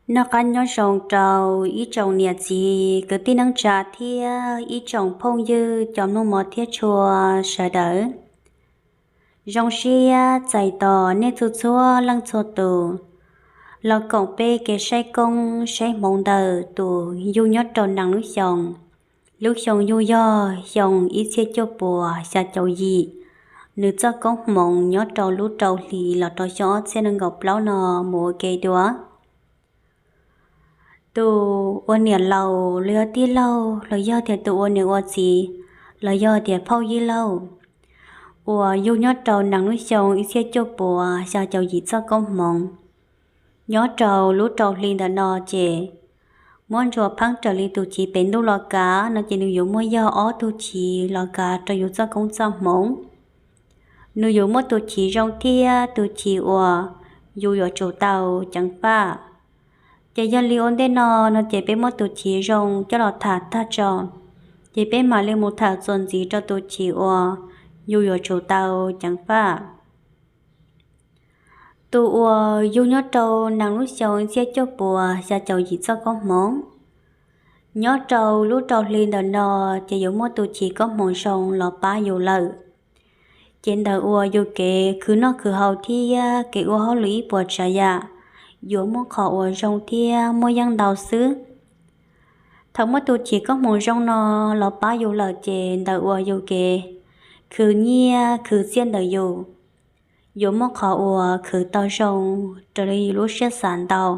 Noj qab nyob zoo rau ib tsoom niam txiv kwv tij neej tsa thiab ib tsoom phooj ywg cov mloog mos thiab tshua sawv daws. Zoo siab txais tos nej txhua txhua leej txhua tus los koom peb kev saib koob saib hmoov ntawm tus yug nyob rau nees lub xyoos. Lub xyoo yug yog xyoo ib txhiab cuaj puas xya caum yim, nws txoj koob hmoov nyob rau lub rau hli los rau xyoo ob txhiab nees nkaum plaub no mus ua ke dua. Tus ua niam laus los yog tij laug los yog tias tus ua niam ua txiv los yog tias phauj yij laug uas yug nyob rau nees lub xyoo ib txhiab cuaj puas xya caum yim txoj koob hmoov nyob rau lub rau hli ntawm no ces muab ntsuas pheeb raws li tus chiv pem ntuj los kav no ces nws yuav muaj yog ob tug chiv los kav rau yus txoj koob txoj hmoov. Nws yuav muaj tus chiv zoo thiab tus chiv uas yus yuav tsum tau ceev faj. Ces yog li ua ntej no no ces peb muab tus chiv zoo coj los tham tag tso, ces peb mam li mus tham txuas ntxiv rau tus chiv uas yus yuav tsum tau ceev faj. Tus uas yug nyob rau nees lub xyoo ib txhiab cuaj puas xya caum yim txoj koob hmoov, nyob rau lub rau hli ntawm no ces yuav muaj tus chiv koob hmoov zoo los pab yus lawm. Ces ntawm uas yus kev khwv noj khwv haus thiab kev ua hauj lwm ib puas tsav yam yuav muaj qhov uas zoo thiab muaj yeej ntau xwb. Thaum muaj tus chiv koob hmoov zoo no los pab yus lawm ces ntawm uas yus kev khwv nyiaj khwv txiaj ntawm yus yuav muaj qhov uas khwv tau zoo raws li yus lub siab xav ntau.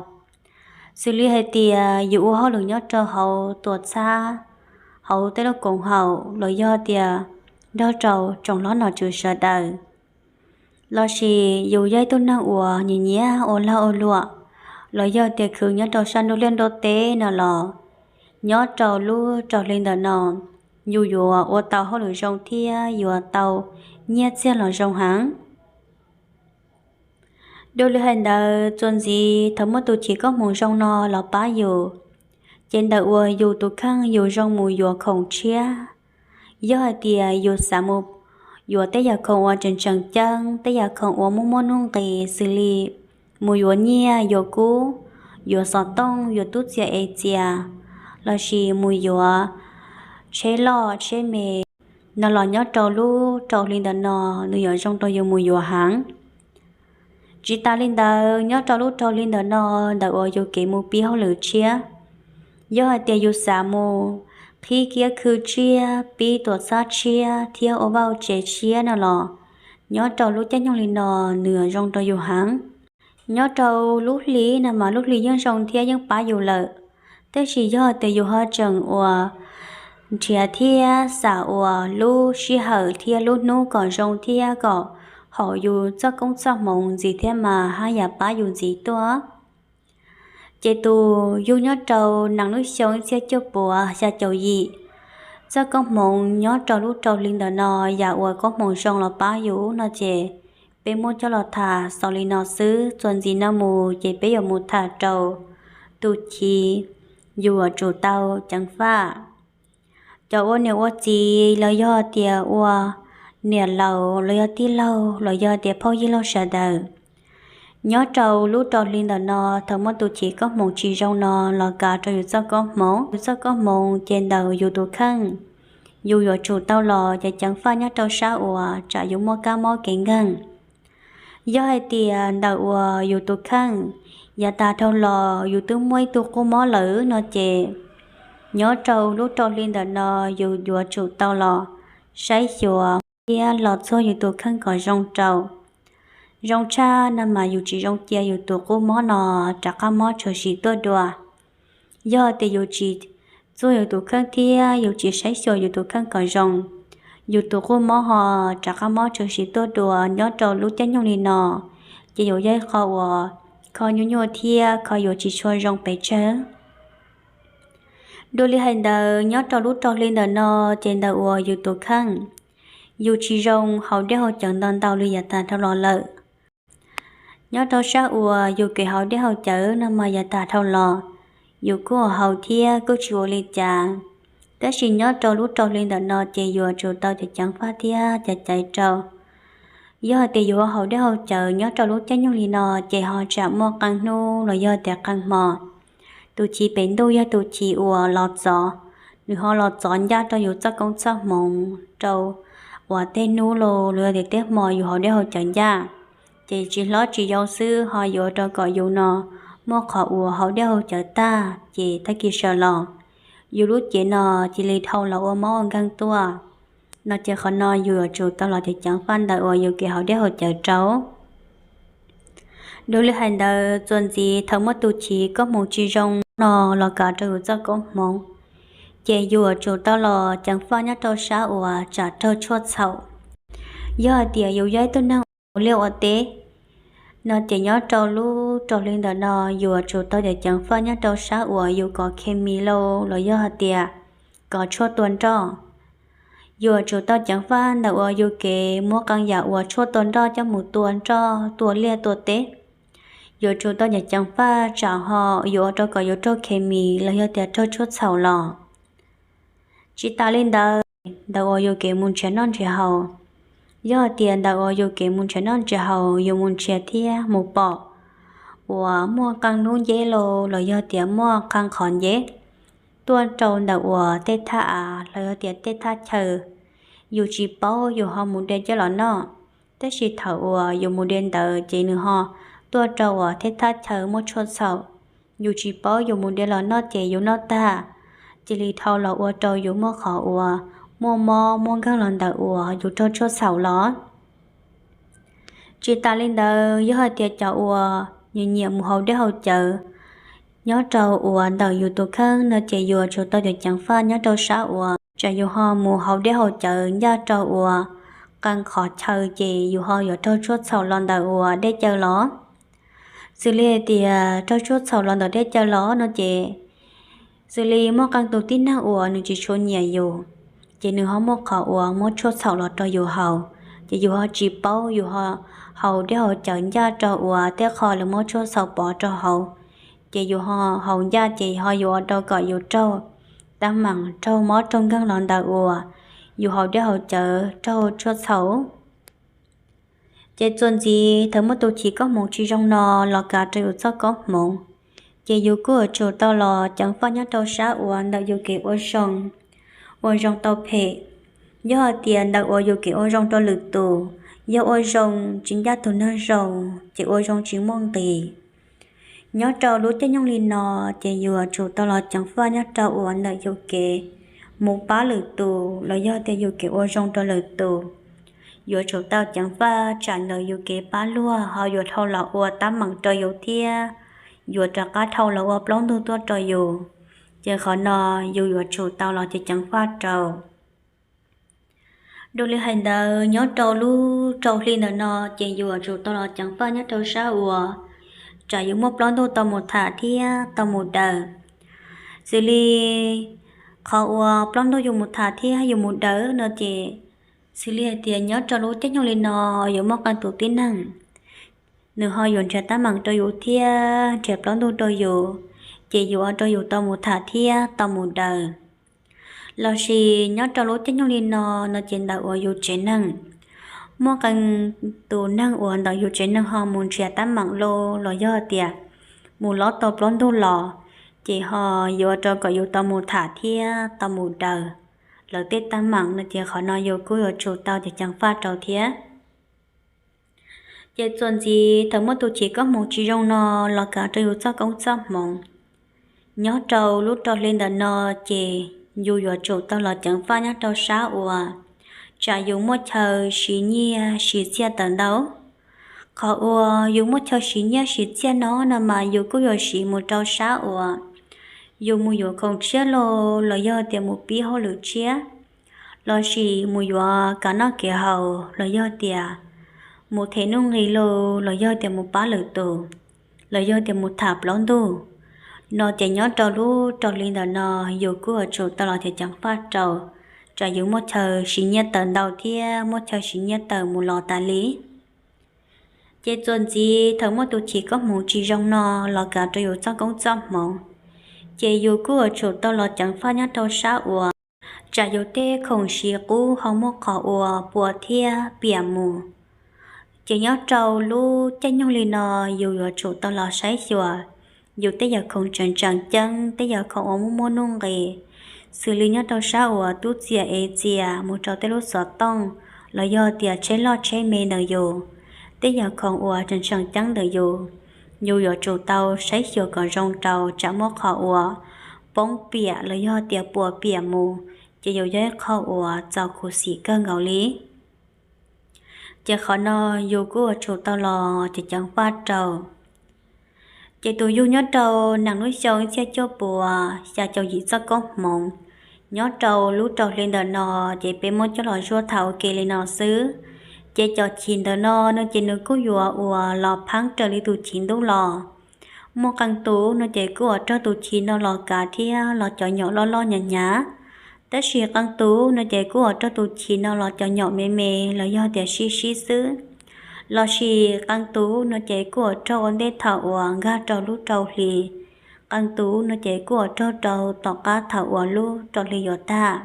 Xws li hais tias yus ua hauj lwm nyob rau hauv tuam txhab, hauv tej lub koom haum los yog tias nrog rau tsoom hlob nom tswv sawv daws, lossis yus yog ib tug neeg uas nyiam nyiam ua lag ua luam, los yog tias khwv nyob rau sab nruab liaj nruab teb no los, nyob rau lub rau hli ntawm no yus yuav ua tau hauj lwm zoo thiab yuav tau nyiaj txiag los zoo heev. Dua li hais ntawd txuas ntxiv thaum muaj tus chiv koob hmoov zoo no los pab yus, ces ntawm uas yus tus kheej yus zoo mus yuav khoom tshiab. Yog hais tias yus xav mus yuav tej yam khoom uas tseem tseem ceeb, tej yam khoom uas muaj muaj nuj nqis xws li mus yuav nyiaj yuav kub, yuav xov tooj yuav tub txias ev txias, lossis mus yuav tsheb loj tsheb me no los nyob rau lub rau hli ntawm no nws yuav zoo rau yus mus yuav heev. Tsis tas li ntawd nyob rau lub rau hli ntawm no, ntawm uas yus kev mus pib hauj lwm tshiab, yog hais tias yus xav mus qhib kiab khw tshiab, pib tuam txhab tshiab thiab ua vaj ua tsev tshiab no los, nyob rau lub caij nyoog li no nws yuav zoo rau yus heev. Nyob rau lub hli no mas lub hli yeej zoo thiab yeej pab yus lawm, tab sis yog tias yus ho tseem uas nrhiav thiab xav uas lub sij hawm thiab lub hnub kom zoo thiab kom haum yus txoj koob txoj hmoov ntxiv thiab mas haj yam pab yus ntxiv tuaj. Ces tus yug nyob rau nees lub xyoo ib txhiab cuaj puas xya caum yim, txoj koob hmoov nyob rau lub rau hli ntawm no, yam uas koob hmoov zoo los pab yus no ces peb muab coj los tham xaus li no xwb. Txuas ntxiv no mus ces peb yuav mus tham rau tus chiv yus yuav tsum tau ceev faj. Cov ua niam ua txiv los yog tias ua niam laus los yog tij laug los yog tias phauj yij laug sawv daws, nyob rau lub rau hli ntawm no thaum muaj tus chiv koob hmoov tsis zoo no los kav rau yus txoj koob hmoov, yus txoj koob hmoov ces ntawm yus tus kheej yus yuav tsum tau los ceev ceev faj nyob rau sab uas tsam yus muaj kab mob kev nkeeg. Yog hais tias ntawm uas yus tus kheej yav tas dhau los yus twb muaj ib tug qub mob lawm no ces nyob rau lub rau hli ntawm no yus yuav tsum tau los saib xyuas thiab los txuag yus tus kheej kom zoo rau. Zoo tshaj no mas yus tsis zoo cia yus tus qub mob no rov qab mob tshwm sim tuaj dua. Yog tias yus tsis txuag yus tus kheej thiab yus tsis saib xyuas yus tus kheej kom zoo, yus tus qub mob ho rov qab mob tshwm sim tuaj dua nyob rau lub caij nyoog li no, ces yuav yog ib qho uas kho nyuaj nyuaj thiab kho yuav tsis tshua zoo pes tsawg. Dua li hais ntawd nyob rau lub rau hli ntawm no ces ntawm uas yus tus kheej yus tsis zoo haus dej haus cawv ntau ntau li yav tas dhau los lawm. Nyob rau sab uas yus kev haus dej haus cawv no mas yav tas dhau los yus kuj haus thiab kuj tsis ua li cas, tab sis nyob rau lub rau hli ntawm no ces yuav tsum tau ceev ceev faj thiab caiv caiv rau. Yog hais tias yus haus dej haus cawv nyob rau lub caij nyoog li no ces ho tsam muaj qee hnub los yog tias qee hmo Tus chiv pem ntuj yog tus chiv uas los txov, nws ho los txov ncaj rau yus txoj koob txoj hmoov rau uas tej hnub los los yog tias tej hmo yus haus dej haus cawv ncaj, ces tsis hlob tsis yau xwb ho yuav ua rau kom yus no muaj qhov uas haus dej haus cawv tag ces tag kis sawv los yus lub cev no cia li dhau los ua mob ua nkeeg tuaj. No ces qhov no yus yuav tsum tau los ceev ceev faj ntawm uas yus kev haus dej haus cawv rau. Dua li hais ntawd txuas ntxiv thaum muaj tus chiv koob hmoov tsis zoo no los kav rau yus txoj koob hmoov, ces yus yuav tsum tau los ceev faj nyob rau sab uas tsam raug tshuaj txhaum. Yog hais tias yus yog ib tug neeg ua liaj ua teb no ces nyob rau lub rau hli ntawm no yus yuav tsum tau ceev ceev faj nyob rau sab uas yus kov khes mis lauj los yog hais tias kov tshuaj tua nroj. Yus yuav tsum tau ceev faj ntawm uas yus kev muab qee yam uas tshuaj tua nroj coj mus tua nroj tua liaj tua teb. Yus yuav tsum tau ceev ceev faj tsam ho yuav ua rau kom yus raug khes mis los yog tias raug tshuaj txhaum los. Tsis tas li ntawd, ntawm uas yus kev mus nrhiav noj nrhiav haus, yog hais tias ntawm uas yus kev mus nrhiav noj nrhiav haus yus mus nrhiav thiab mus pom uas muaj qee lub nceb los los yog tias muaj qee qhov nceb tuaj rau ntawm uas tej thaj av los yog tias tej thaj chaw, yus tsis paub yus ho mus de coj los noj. Tab sis thaum uas yus mus de ntawd ces nws ho tuaj rau uas tej thaj chaw muaj tshuaj txhaum, yus tsis paub yus mus de los noj ces yus noj tag, cia li dhau los ua rau yus muaj qhov uas muaj mob muaj nkeeg los ntawm uas yus raug tshuaj txhaum los. Tsis tas li ntawd, yog hais tias cov uas nyiam nyiam mus haus dej haus cawv nyob rau uas ntawm yus tus kheej no ces yus yuav tsum tau ceev ceev faj nyob rau sab uas tsam yus ho mus haus dej haus cawv ncaj rau uas qee qhov chaw ces yus ho yuav raug tshuaj txhaum los ntawm uas dej cawv los. Xws li hais tias raug tshuaj txhaum los ntawm dej cawv los no ces, xws li muaj qee tus tib neeg uas nws tsis tshua nyiam yus, ces nws ho muaj qhov uas muab tshuaj txhaum los rau yus haus, ces yus ho tsis paub, yus ho haus dej haus cawv ncaj rau uas tej qho lawv muab tshuaj txhaum pov rau hauv, ces yus ho haus ncaj ces ho yuav ua rau kom yus raug teeb meem raug mob raug nkeeg los ntawm uas yus haus dej haus cawv raug tshuaj txhaum. Ces txuas ntxiv thaum muaj tus chiv koob hmoov tsis zoo no los kav rau yus txoj koob hmoov, ces yus kuj yuav tsum tau los ceev faj nyob rau sab uas ntawm yus kev ua zoo, ua zoo tau phem. Yog hais tias ntawm uas yus kev ua zoo rau lwm tus, yog ua zoo tsis ncaj tus neeg zoo, ces ua zoo tsis muaj nqis. Nyob rau lub caij nyoog li no, ces yus yuav tsum tau los ceev faj nyob rau uas ntawm yus kev mus pab lwm tus los yog tias yus kev ua zoo rau lwm tus. Yuav tsum tau ceev faj tsam ntawm yus kev pab luag ho yuav dhau los ua teeb meem rau yus thiab yuav rov qab dhau los ua plaub ntug tuaj rau yus. Ces qhov no yus yuav tsum tau los ceev ceev faj rau. Dua li hais ntawd, nyob rau lub rau hli ntawm no, ces yus yuav tsum tau los ceev faj nyob rau sab uas tsam yus muaj plaub ntug tau mus tham thiab tau mus daws. Xws li qhov uas plaub ntug yus mus tham thiab yus mus daws no ces, xws li hais tias nyob rau lub caij nyoog li no yuav muaj qee tus tib neeg, nws ho yuav nrhiav teeb meem rau yus thiab nrhiav plaub ntug rau yus, ces yuav ua rau yus tau mus tham thiab tau mus daws. Lossis nyob rau lub caij nyoog li no, no ces ntawm uas yus tsev neeg, muaj qee tus neeg uas ntawm yus tsev neeg ho mus nrhiav teeb meem los los yog tias mus lob tau plaub ntug los, ces ho yuav ua rau kom yus tau mus tham thiab tau mus daws lawv tej teeb meem no ces qhov no yus kuj yuav tsum tau ceev ceev faj rau thiab. Ces txuas ntxiv thaum muaj tus chiv koob hmoov tsis zoo no los kav rau yus txoj koob txoj hmoov, nyob rau lub rau hli ntawm no, ces yus yuav tsum tau los ceev faj nyob rau sab uas tsam yus muaj chaw siv nyiaj siv txiaj tawm ntau. Qhov uas yus muaj chaw siv nyiaj siv txiaj no no mas yus kuj yuav siv mus rau sab uas yus mus yuav khoom tshiab los los yog tias mus pib hauj lwm tshiab, lossis mus yuav kev noj kev haus los yog tias mus them nuj nqis los los yog tias mus pab lwm tus, los yog tias mus tham plaub ntug. No ces nyob rau lub rau hli ntawm no yus kuj yuav tsum tau los ceev ceev faj rau, tsam yus muaj chaw siv nyiaj tawm ntau thiab muaj chaw siv nyiaj tawm mus los tas li. Ces txuas ntxiv thaum muaj tus chiv koob hmoov tsis zoo no los kav rau yus txoj koob txoj hmoov, ces yus kuj yuav tsum tau los ceev faj nyob rau sab uas tsam yus tej khoom siv qub ho muaj qhov uas puas thiab piam mus. Ces nyob rau lub caij nyoog li no yus yuav tsum tau los saib xyuas yus tej yam khoom tseem tseem ceeb, tej yam khoom uas muaj muaj nuj nqis, xws li nyob rau sab uas tub txias ev txias mus rau tej lub xov tooj los yog tias tsheb loj tsheb me ntawm yus, tej yam khoom uas tseem tseem ceeb ntawm yus, yus yuav tsum tau saib xyuas kom zoo rau tsam muaj qhov uas poob piam los yog tias puas piam mus, ces yus yog ib qho uas txaus khuv xim kawg nkaus li. Ces qhov no yus kuj yuav tsum tau los ceev ceev faj rau. Ces tus yug nyob rau nees lub xyoo ib txhiab cuaj puas xya caum yim txoj koob hmoov, nyob rau lub rau hli ntawm no, ces peb muab coj los zuaj tham ua ke li no xwb. Ces cov chiv ntawm no no ces nws kuj yuav uas los pheeb raws li tus chiv ntuj los. Muaj qee tus no ces kuj uas raug tus chiv no los kav thiab los cov nyom loj loj hnyav hnyav, tab sis qee tus no ces kuj uas raug tus chiv no los cov nyom me me los yog tias sib sib xwb. Los sis qee tus no ces kuj uas raug ua ntej thaum uas nkag rau lub rau hli, qee tus no ces kuj uas raug rau tom qab thaum uas lub rau hli yuav tag.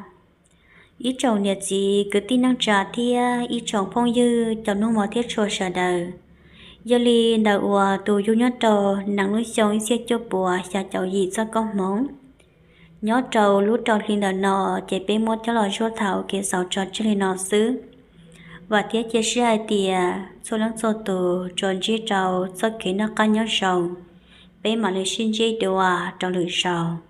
Ib tsoom niam txiv kwv tij neej tsa thiab ib tsoom phooj ywg cov nug mos thiab tshua sawv daws, yog li ntawm uas tus yug nyob rau nees lub xyoo ib txhiab cuaj puas xya caum yim txoj koob hmoov, nyob rau lub rau hli ntawm no, ces peb muab coj los zuaj tham ua ke xaus tso tseg li no xwb. Vam thiab cia siab hais tias txhua leej txhua tus tsuas ntsib rau txoj kev noj qab nyob zoo, peb mam li sib ntsib dua rau lwm zaus.